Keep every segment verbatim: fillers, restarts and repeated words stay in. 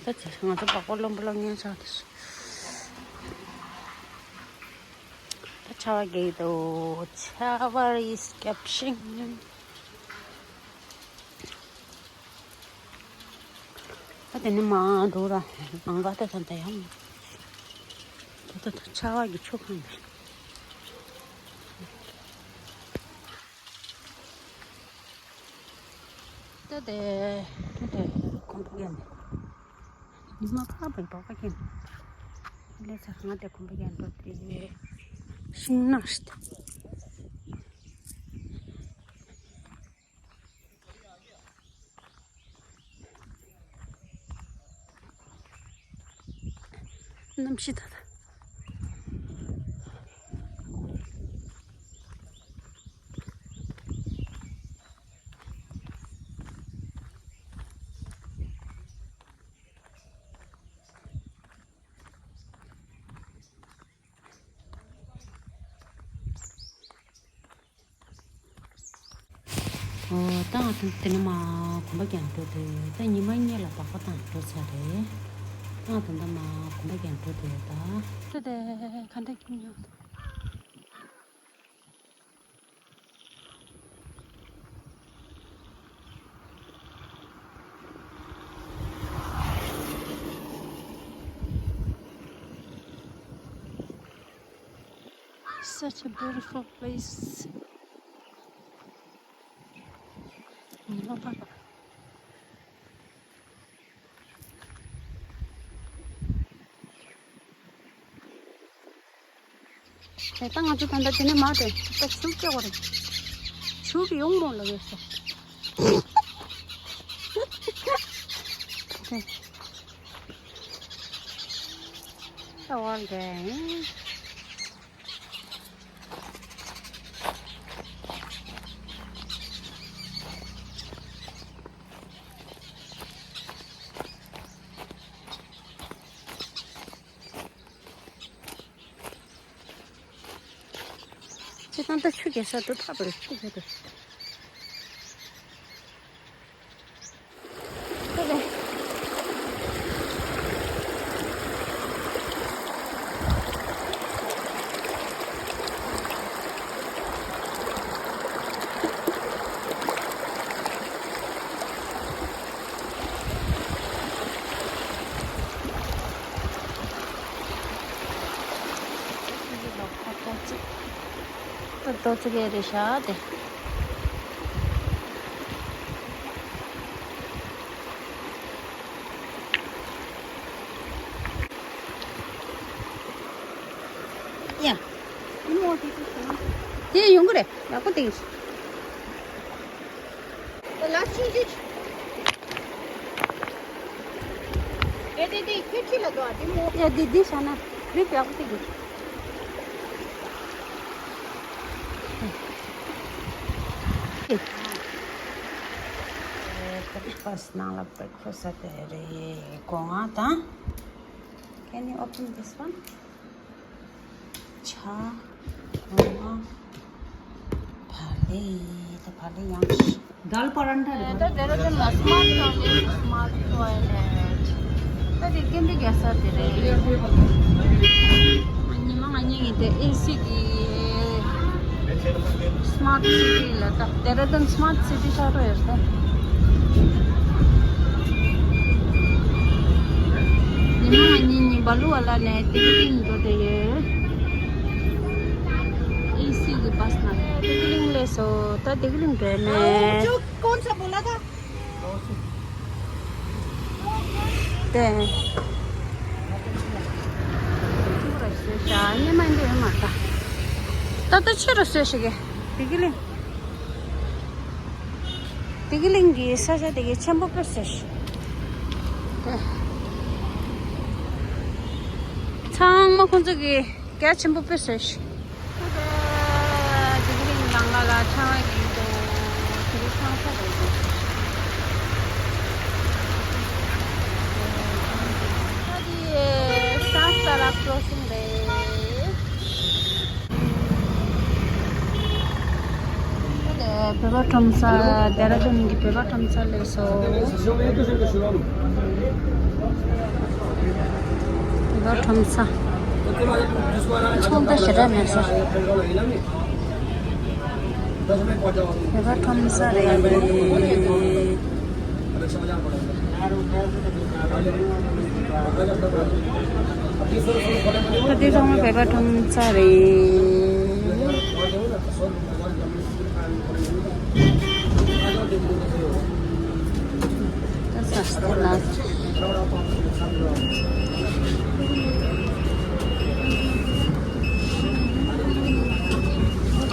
ད་ང་ཚོ་བག་པ་རློན་པོ་རློན་མཁན་ཆགས་འདུག་ད་ཆར་པ་རྒྱག་གི་འདུག་ཆར་པ་རི་སི་ཀེབ་ཤིང་། ད་དེ་ནས་མར་འགྲོ་ར། ལམ་ཁ་ད་ད་ད་ཡང་། ད་ད་ད་ཆར་པ་གི་ཆུ་གང་འདུག་ད་དེ་ད་དེ་གོམ་པ་རྒྱག་ནས། ཉི་མ་ཕར་བའི་བག་པ་ཀྱེན། ལས་ཚར་ང་དེ་གོམ་པ་ཀྱེན་འགྲོ་དེ་ཤིང་ནགས་ཤིག་གནམ་གཤིས་ད་ད། ཨོ། ད་ང་ད་དེ་ནས་མར་གོམ་པ་རྒྱག་འགྲོ་དུས་ད་ཉི་མ་གཉིས་ལ་བག་པ་བཏང་འགྲོ་ཚར་རེད། ད་ང་ད་ད་མར་གོམ་པ་རྒྱག་འགྲོ་དུས་ད། ད་དེ་ག་འདྲ་ཁྱོད་ཉོ། Such a beautiful place. དེ་ལྟ་ང་ཚོ་ད་ལྟ་དེ་ནས་མར་དེ་ད་ཆུ་སྐྱོ་བ་རེད། ཆུ་གི་གཡུང་མོ་ལ་ཡོད་ས། ས་བར་འདྲ། ཁྱེད་རང་ད་ཆུ་རྒྱག་ས་འགྲོ་ཐག་པ་རེད། ཆུ་རྒྱག་འགྲོ། ད་རྡོ་བརྩིགས་ཡས་རེད་ཤག་དེ། ཡ། དེ་ཡོང་གི་རེད། ཡག་པོ་དེ། ལ་ཤིང་ཅིག་དེ་དེ་དེ་ཁྱོད་ཁྲིད་ལ་འགྲོ་ཨ། དེ་མོ། ཡ་དེ་དེ་བྱ་ན་རིག་ཡག་པོ་དེ་གི། Breakfast ནང་ལ་breakfast ཟ་དེ་རེད། སྒོ་ང་དང་། Can you open this one? ཇ། འོ་མ། བག་ལེབ། ད་བག་ལེབ་ཡང་། दाल परांठा ད་ལྟ་ཌེ་ར་ཌུན་ལ་སི་མཱཊ་ཊོའི་ལེཊ། སི་མཱཊ་ཊོའི་ལེཊ། ད་དེ་ཀེམ་པིང་རྒྱག་ས་དེ་རེད། ཉི་མ་ང་གཉིས་ཀྱིས་དེ་ཨེ་སི་གི་སི་མཱཊ་སི་ཊི་ལ། ད་ཌེ་ར་ཌུན་སི་མཱཊ་སི་ཊི་ཆགས་འགྲོ་ཡོད་རེད། ཉི་མ་ང་གཉིས་གཉིས་བ་ལུ་ཝ་ལ་ནས་ཏི་གི་ལིང་འགྲོ་དེ་ཡོད། ཨེ་སི་གི་བྷ་སི་ནང་ཏི་གི་ལིང་སླེབས་སོང་། ད་ཏི་གི་ལིང་འགྲོ་ནས། कौन सा बोला था? དེ། ཁྱི་ར་བཟོས་ཤག་སྙེ་མ་འདི་ཡོད་མ་རེད། ད་ལྟ་ཁྱི་ར་བཟོས་ཤག་གི་ཏི་གི་ལིང་། ཏི་གི་ལིང་གི་ས་ཆ་དེ་གི་ཆེན་པོ་དཔེ་བཟོས་ཤག་དེ། ཚང་མ་ཁོང་ཚོ་གི་རྒྱ་ཆེན་པོ་དཔེ་བཟོས་ཤག་ཏི་གི་ལིང་ལམ་ཁ་ལ་ཆར་པ་རྒྱག་གི་འདུག་དེ་རིང་ཆང་ས་རེད་འདུག་ད་དེ་ས་ས་ར་ཀྲོ་སིང་རེད། ད་དེ་བོད་པ་ཁྲོམ་ས། ཌེ་ར་ཌུན་གྱི་བོད་པ་ཁྲོམ་ས་སླེབས་སོང་། ཁྲོམ་ས། ཚོང་ད་ཞེ་དྲག་མེད་ས། བོད་པ་ཁྲོམ་ས་རེད། ད་དེ་ཚང་མ་བོད་པ་ཁྲོམ་ས་རེད། ད་ས་སྟེ་ལ། རྒྱ་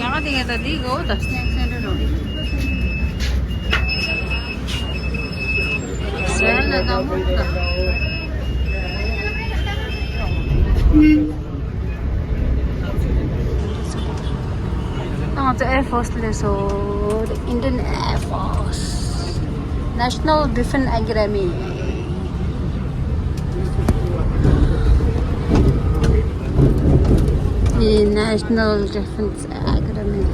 གར་དེ་ག་ད་འདི་གོ་ད་སྣེག་སེན་ཊར་རོ། ཟེར་ན་ད་མོ་ད། ཏང་ཙེ་Air Force ལས་སོ། Indian Air Force National Defense Academy. National Defense Academy.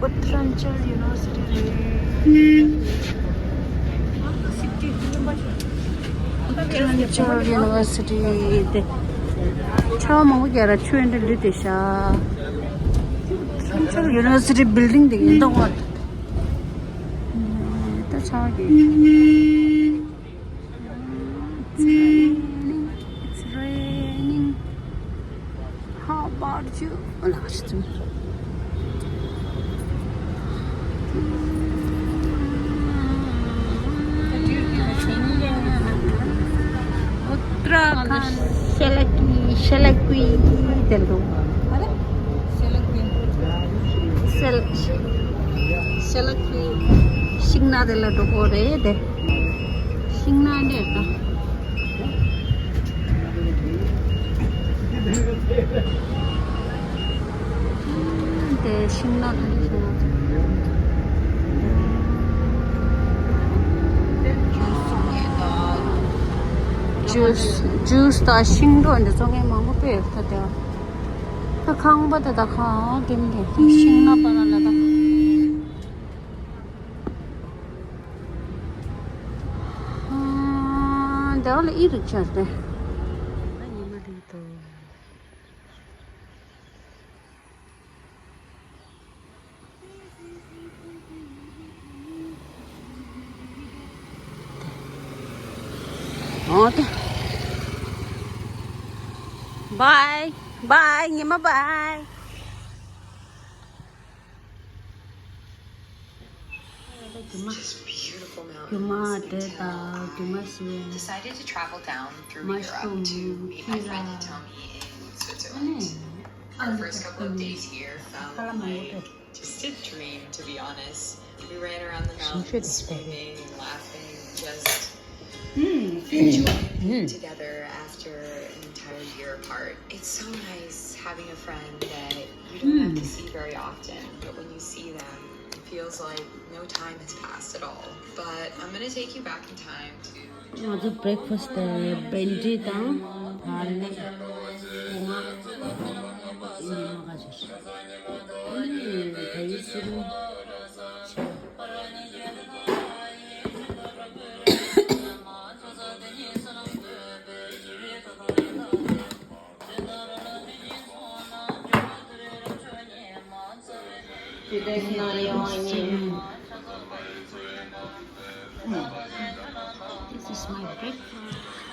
Uttaranchal University. Uttaranchal University དེ། ཆར་པ་མང་པོ་རྒྱག་ར་ཆུ་འདྲ་ལུད་དེ་ཤ། Uttaranchal University building དེ་ཡིན་མདོག་བ། ད་ཆར་པ་རྒྱག It's raining. It's raining. How about you? ཨོ་ལ་ཁ་ཆུ་ཚུམ། Uttarakhand Selakuyi, Selakuyi དེ་འདུག་སེལ། སེལ་ཀུའི་ཤིང་ནགས་དེ་ལ་འགྲོ་གི་རེད་དེ། ཤིང་ནགས་འདྲ་ད། དེ་ཤིང་ནགས་དེ་ཤིང་ནགས་དེ། ཇུས་ཇུས་དང་ཤིང་ཏོག་འདི་བཙོང་མཁན་མང་པོ་དཔེ་ཡོད་ད་དེ། ད་ཁང་པ་དེ་ད་ཁང་ལྡེམ་ལྡེམ་ཤིང་ནགས་པ་ན་ལ་ད། ཨ། འདི་ལ་ཨི་རིག་ཆར་ཏེ། ཉི་མ་ལི་ཏོ། ཨོ་ཏེ། བའི་བའི། ཉི་མ་བའི། རྒྱུ་མ། རྒྱུ་མ་འདྲེ་དང་རྒྱུ་མ་ཞིག Decided to travel down through Europe to meet my friend Hitomi in Switzerland. Our first couple of days here felt like just a dream, to be honest. We ran around the mountains, swimming, laughing, just enjoying being together after an entire year apart. It's so nice having a friend that you don't have to see very often, but when you see them, it feels like no time has passed at all. But I'm gonna take you back in time to ང་ཚོ་བྷི་རེག་ཕ་སི་ཊི་དེ་བྷན་ཌི་དང་བག་ལེབ། སྐུ་ངོ་ཉི་མ་ག་ཅིག་ཨ་ནི་ད་ཡིག་སི་རུ། This is my breakfast.